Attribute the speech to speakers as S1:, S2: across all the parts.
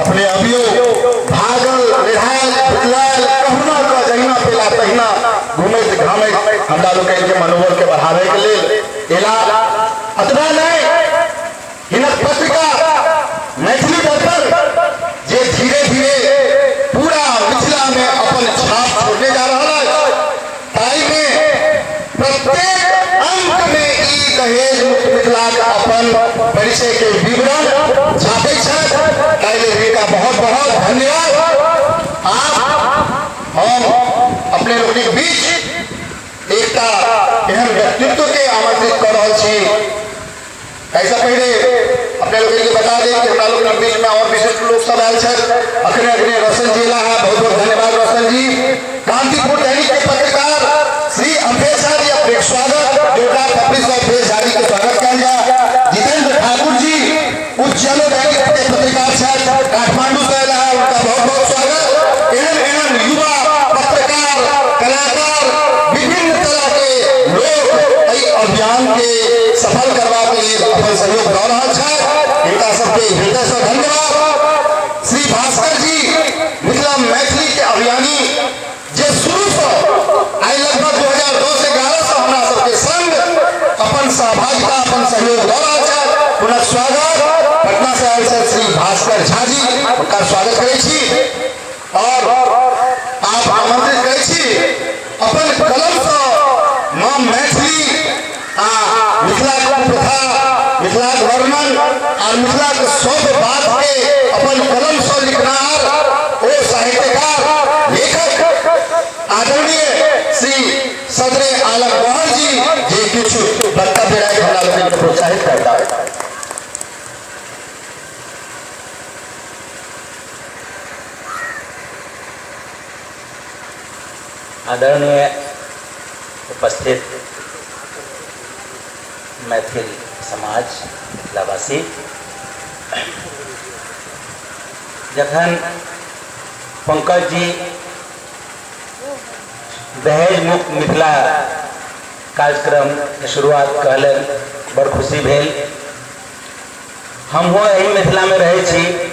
S1: अपने अबियो भागल रिहायल भुतलायल कहुना कऽ जहिना पेला तहिना घुमैत घामैत हमरा लोकनि के मनोबल के बढ़ाबै के लेल एला। अतबा नहि, हिनक पत्रिका मैथिली दर्पण जे धीरे धीरे पूरा मिथिला में अपन छाप छोड़ने जा रहा है, ताहि में प्रत्येक अंक में ई दहेज मुक्त मिथिला के अपन परिचय के विवरण छापै छथि, ताहि लेल हिनका बहुत बहुत धन्यवाद। आप हम अपने लोकनिक बीच एकटा एहन व्यक्तित्व के आमंत्रित कर रहल छी। ऐसा पहले अपने लोग के बता दें कि हमरा लोग बीच में और विशिष्ट लोग सब आयल छथि। अखने अखने रोशन जी एला है, बहुत बहुत धन्यवाद रोशन जी। कांतिपुर दैनिक के पत्रकार श्री अम्बेश जी, अपने स्वागत जोरदार थपड़ी से अम्बेश जी के स्वागत कयल जाय। जितेंद्र ठाकुर जी उज्जैनो दैनिक के पत्रकार छथि, काठमांडू से आयल है, उनका बहुत बहुत स्वागत। एहन एहन युवा पत्रकार, कलाकार, विभिन्न तरह के लोग एहि अभियान के सफल करबाक लेल अपन सहयोग दऽ रहल छथि, हिनका सबके हृदय से धन्यवाद। श्री भास्कर जी मिथिला मैथिली के अभियानी जे शुरू से आइ लगभग 2010-11 से हमरा सबके संग अपन सहभागिता अपन सहयोग दऽ रहल छथि, हुनक स्वागत। पटना से आयल छथि श्री भास्कर झा जी, हुनका स्वागत करै छी। और आप आमंत्रित करै छी अपन कलम से माँ मैथिली आ मिथिलाक प्रथा, मिथिलाक वर्णन आ मिथिलाक सब बात के अपन कलम से लिखनार ओ साहित्यकार लेखक आदरणीय श्री सदरे आलम गौहर जी, जे किछु वक्तव्य राखि हमरा लोकनि के प्रोत्साहित करता।
S2: आदरणीय उपस्थित मैथिल समाज मिथिलावासी, जखन पंकज जी दहेज मुक्त मिथिला कार्यक्रम के शुरुआत कहलनि, बड़ खुशी भेल। हमहूँ एहि मिथिला में रहै छी।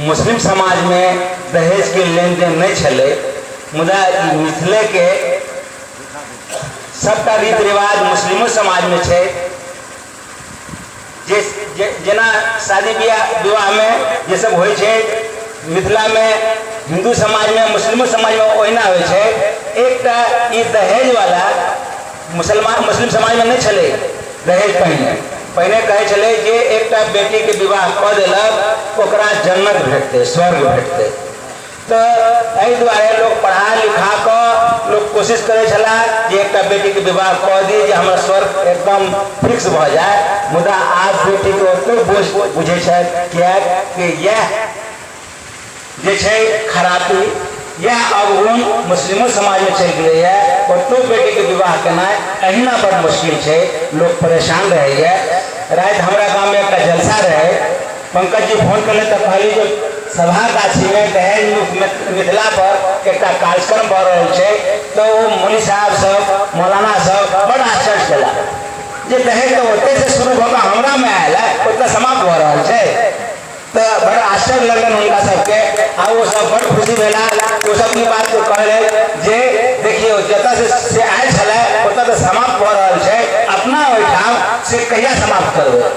S2: मुस्लिम समाज में दहेज के लेन देन नहीं छलै, मुदा ई मिथिले के सबटा रीति रिवाज मुस्लिमो समाज में छै। जे जेना शादी विवाह में जे सब होइ छै मिथिला में, हिंदू समाज में, मुस्लिमो समाज में ओहिना होइ छै। एकटा ई दहेज वाला मुसलमान मुस्लिम समाज में नहीं छलै दहेज। पहिने पहिने कहै छलै जे एकटा बेटी के विवाह कऽ देलक ओकरा जन्नत भेटतै, स्वर्ग भेटतै। तऽ एहि दुआरे लोक पढ़ा लिखा कऽ लोक कोशिश करै छलाह जे एकटा बेटीके विवाह कऽ दी जे हमर स्वर्ग एकदम फिक्स भऽ जाय। मुदा आब बेटीके ओतेक बोझ बुझै छथि, किएक इएह जे छै खराबी, इएह अवगुण मुस्लिमो समाजमे चलि गेलैए। ओतौ बेटीके विवाह केनाइ एहिना बड़ मुश्किल छै, लोक परेशान रहैए। राति हमरा गाममे एकटा जलसा रहै, पंकज जी फोन केलनि तऽ कहली जे सभा गाछीमे दहेज मुक्त मिथिला पर एकटा कार्यक्रम भऽ रहल छै। तऽ ओ मौली साहब सब, मौलाना सब बड़ आश्चर्य केला जे दहेज तऽ ओतहिसँ शुरू भऽ कऽ हमरामे आयल है, ओतऽ समाप्त भऽ रहल छै। तऽ बड़ आश्चर्य लगलनि हुनका सबके आ ओ सब बड़ खुशी भेला। ओ सब ई बात कहलनि जे देखियौ जतऽ से आयल छलै ओतऽ तऽ समाप्त भऽ रहल छै, अपना ओहिठाम से कहिया समाप्त करबै?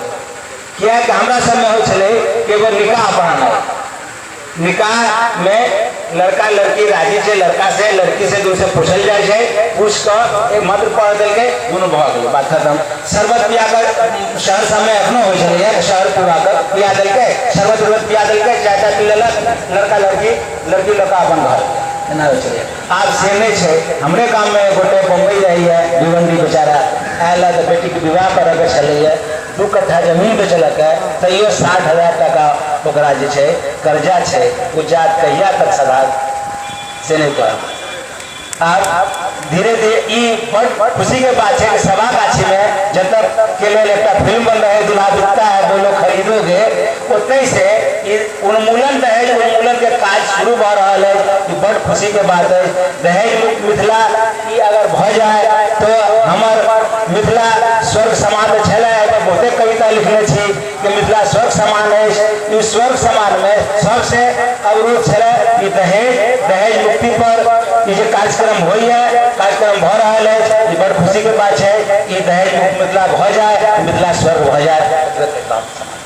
S2: किएकि हमरा सबमे होइ छलै कि एगो निकाह पढ़ानाइ, निकाह में लड़का लड़की राजी छै, लड़का से लड़की से दूर से पूछल जाइ छै, पूछ कऽ एक मंत्र पढ़ देलकै, दुनू भऽ गेलै, बात खत्म। शरबत पिया कऽ शहर सबमे एखनो होइ छलैए, शहर पूरा कऽ पिया देलकै, शरबत उरबत पिया देलकै, चाय ताय पी लेलक लड़का लड़की, लड़की लऽ कऽ अपन घर, एना होइ छलैए। आब से नहि छै। हमरे गाममे एक गोटे बम्बई रहैए, भिवंडी बेचारा आयल तऽ बेटीके विवाह करऽके छलैए, 2 कट्ठा जमीन बेचलक है, तैयो 60,000 टाका ओकरा जे छै कर्जा छै, ओ जात कहिया तक सधात से नहि कहब। आब धीरे धीरे ई बड़ खुशी के बात छै कि सभा गाछी में जतऽ के लेल एकटा फिल्म बन रहे दूल्हा बिकता है बोलो खरीदोगे, ओतहि से ई उन्मूलन दहेज उन्मूलन के काज शुरू भऽ रहल है। ई बड़ खुशी के बात है। दहेज मुक्त मिथिला ई अगर भऽ जाए तो हमर मिथिला स्वर्ग समान छलै, बहुते कविता लिखने छी कि मिथिला स्वर्ग समान अछि। ई स्वर्ग समान में सबसे अवरोध छलै ई दहेज। दहेज मुक्ति पर ई जे कार्यक्रम होइए, कार्यक्रम भऽ रहल अछि, ई बड़ खुशी के बात छै। ई दहेज मुक्त मिथिला भऽ जाए, मिथिला स्वर्ग भऽ जाए।